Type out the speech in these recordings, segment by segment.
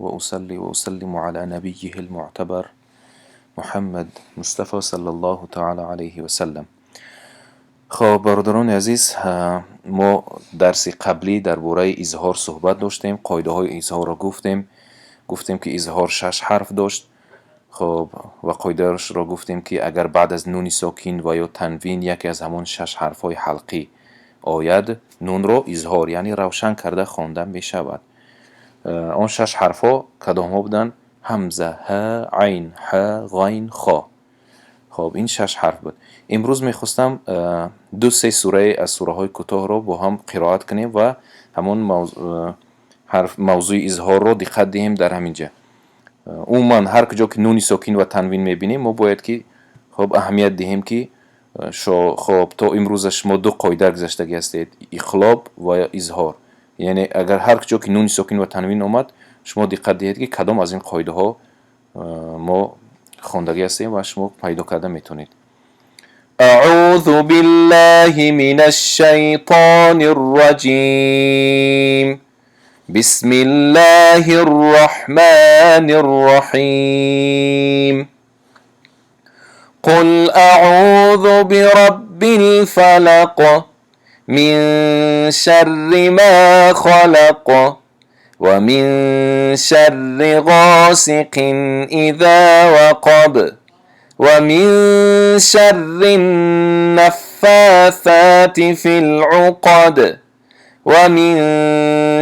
وأصلي وأسلم على نبيه المعتبر محمد مصطفى صلى الله تعالى عليه وسلم. خب бародарони азиз, мо дарси қаблӣ дар бораи изҳор суҳбат доштем, қоидаҳои изҳорро гуфтем. Гуфтем, ки изҳор шаш ҳарф дошт. Хоб, ва қоидаашро гуфтем, ки агар баъд аз нуни сокин ва ё танвин яке аз ҳамон шаш ҳарфҳои ҳалқӣ ояд, нунро изҳор, яъне равшан карда хонда мешавад. Он шаш ҳарфҳо кадомҳо буданд? Ҳамза, ҳа, айн, ҳа, ғайн, хо. Хоб, ин шаш ҳарф буд. Имрӯз мехостам ду се сурае аз сураҳои кӯтоҳро бо ҳам қироат кунем ва ҳамон мавзӯи изҳорро диққат диҳем дар ҳамин ҷа. Умуман, ҳар куҷо ки нуни сокин ва танвин мебинем, мо бояд ки, хоб, аҳамият диҳем, ки хоб, то имрӯза шумо ду қоида гузаштагӣ ҳастед: иқлоб ва изҳор. Яъне агар ҳар куҷо ки нуни сокин ва танвин омад, шумо диққат диҳед, ки кадом аз ин қоидаҳо мо хондагӣ ҳастем ва шумо пайдо карда метавонед. أعوذ بالله من الشيطان الرجيم. بسم الله الرحمن الرحيم. قل أعوذ برب الفلق، من شر ما خلق، ومن شر غاسق إذا وقب، ومن شر النفاثات في العقد، ومن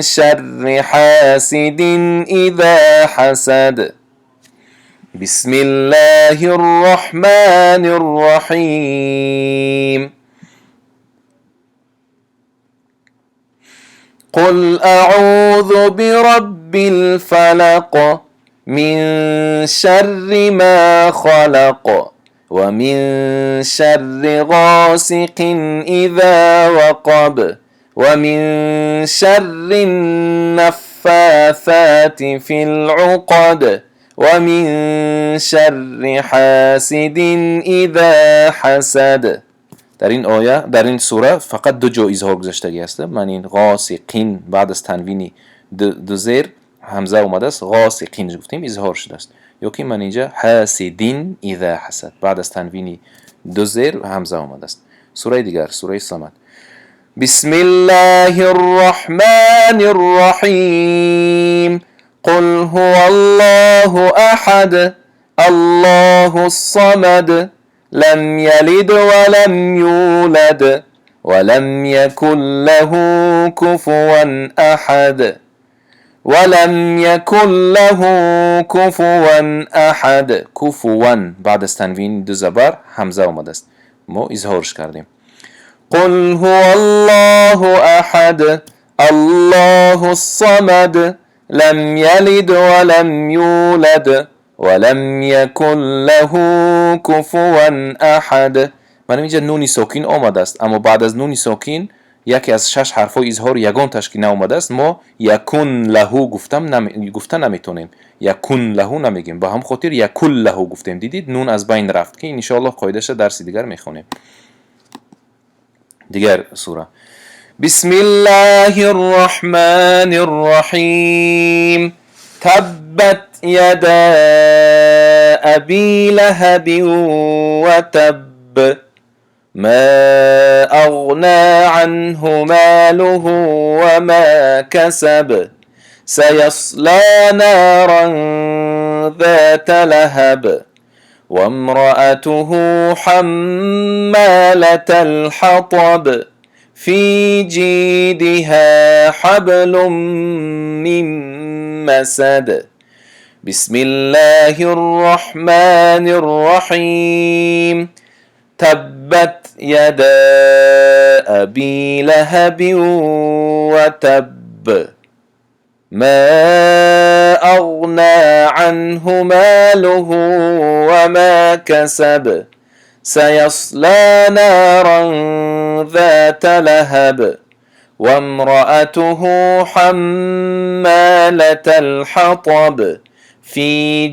شر حاسد إذا حسد. بسم الله الرحمن الرحيم. قل أعوذ برب الفلق، من شر ما خلق، ومن شر غاسق إذا وقب، ومن شر النفاثات في العقد، ومن شر حاسد إذا حسد. Дар ин оя, дар ин сура фақат ду ҷо изҳор гузаштагӣ аст. Ман ин ғосиқин, баъд аз танвини ду зер ҳамза омадааст, ғосиқин гуфтем, изҳор шудааст. Ё ки ман инҷа ҳасидин иза ҳасад, баъд аз танвини ду зер ҳамза омадааст. Сураи дигар, сураи Самад. بسم الله الرحمن الرحيم. قل هو الله أحد، الله الصمد، لم يلد ولم يولد، ولم يكن له كفوا أحد، ولم يكن له كفوا أحد. كفوا، بعد از تنوین دو زبر همزه آمده است، ما اظهارش کردیم. قل هو الله أحد، الله الصمد، لم يلد ولم يولد، ولم يكن له كفوا أحد. Ман инҷа нуни сокин омадааст, аммо баъд аз нуни сокин яке аз шаш ҳарфҳои изҳор ягонташ ки наомадааст, мо якун лаҳу гуфта наметонем, якун лаҳу намегем. Ба ҳам хотир якул лаҳу гуфтем. Дидид, нун аз байн рафт, ки иншоаллоҳ қоидаша дарси дигар мехонем. Дигар сура. بسم الله الرحمن الرحيم. تبت يدا أبي لهب وتب، ما أغنى عنه ماله وما كسب، سيصلى نارا ذات لهب، وامرأته حمالة الحطب، في جيدها حبل من مسد. بسم الله الرحمن الرحيم. تبت يدا أبي لهب وتب، ما أغنى عنه ماله وما كسب، سيصلى نارا ذات لهب، وامرأته حمالة الحطب، في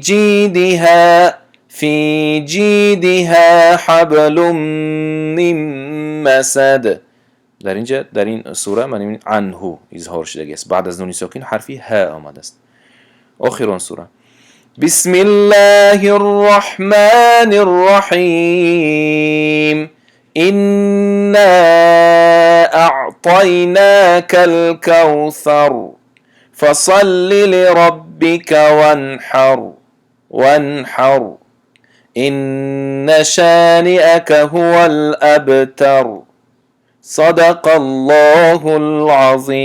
جيدها حبل من مسد. Дар инҷа, дар ин сура, ман عنه изҳор шудагиаст. Баъд аз нуни сокин ҳарфи ҳа омадааст. Охирон сура. بسم الله الرحمن الرحيم. إنا أعطيناك الكوثر فصل لربك وانحر وانحر إن شانئك هو الأبتر. صدق الله العظيم.